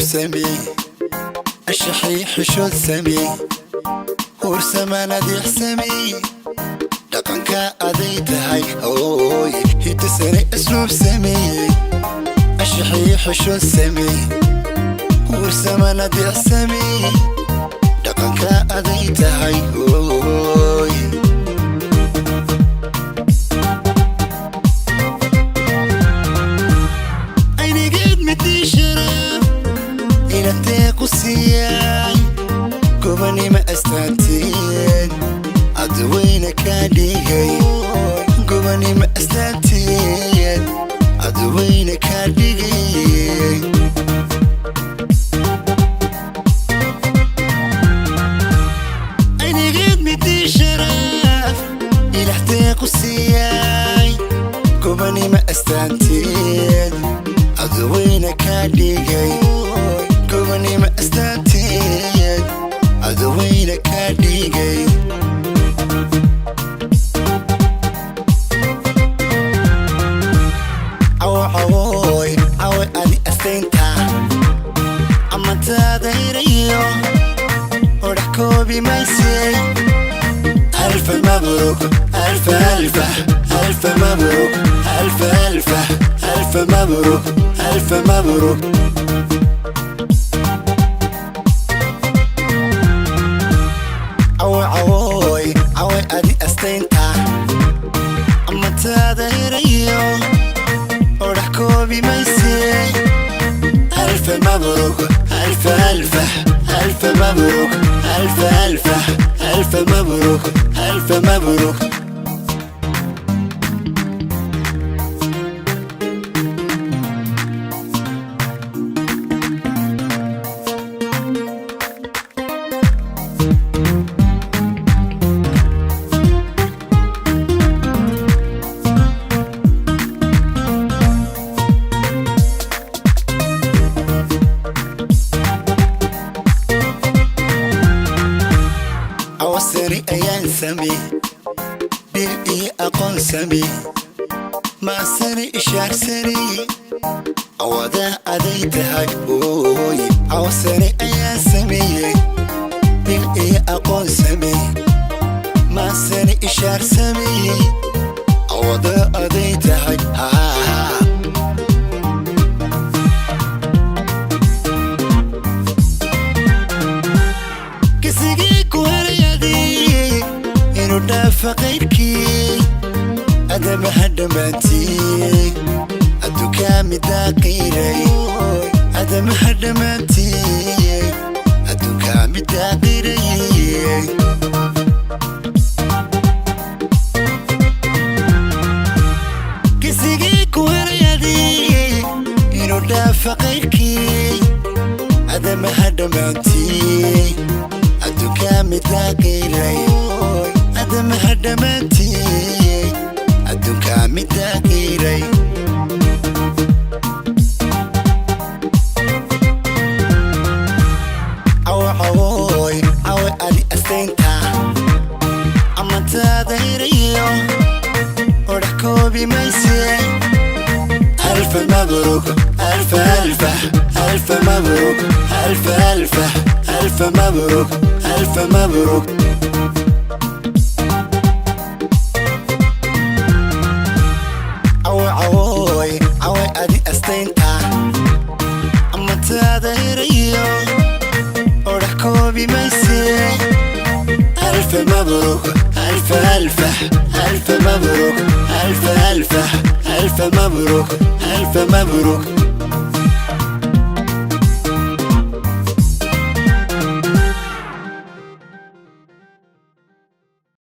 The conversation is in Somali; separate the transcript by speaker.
Speaker 1: Sami, anshaxii xishood sami, huursamanadiix sami, dhaqanka aday tahay ooy, hidasani asluub sami, anshaxii xishood sami, huursamanadiix sami, dhaqanka aday tahay ooy. Aynigeed midii sharaf ilateequ siiyay, gobanima astaanteed aduweyna kaa dhigay, gobanima astaanteed aduweyna kaa dhigay. Aynigeed midii sharaf ilaxteequ siiyay, gobanima astaanteed aduweyna kaa dhigay, gobanima astaanteed aduweyna kaa dhigay. Cawo cawooy cawe adi astaynta amataadayrayo odhax koobi maysey. Alfa mabruk, alfa alfa alfa mabruk, alfa alfa alfa mabruk, alfa mabruk. Cawe cawooy cawe adi astaynta amataadayrayo odhax koobi maysey. Alfa mabruk, alfa alfa alfa mabruk, alfa alfa alfa mabruk, alfa mabruk. Awasari ayaan sami, bil iyo aqoon sami, maasani ishaarsani, awada aday tahay ooy. Awasari ayaan sameeyey, bil iyo aqoon sami, maasani ishaarsami, awada aday tahay haa. Kasigii ku helayadii inuu dhaafa qayrkii, adamaha dhammaantii adduunkaa midaa qiiray, adamaha dhammaantii adduunkaa midaa qiiray. Kasigii ku helayadii inuu dhaafa qayrkii, adamaha dhammaantii adduunkaa midaa qiiray, adamaha dhammaantii adduunkaa midaa qiiray. Cawo cawooy cawe adi astaynta amataadayrayo odhax koobi mayse. Alfa mabruk, alfa alfa alfa mabruk, alfa alfa alfa mabruk, alfa mabruk. Cawo cawooy cawe adi astaynta amataadayrayo odhax koobi mayse. Alfa mabruk, alfa alfa alfa mabruk, alfa alfa alfa mabruk, alfa mabruk.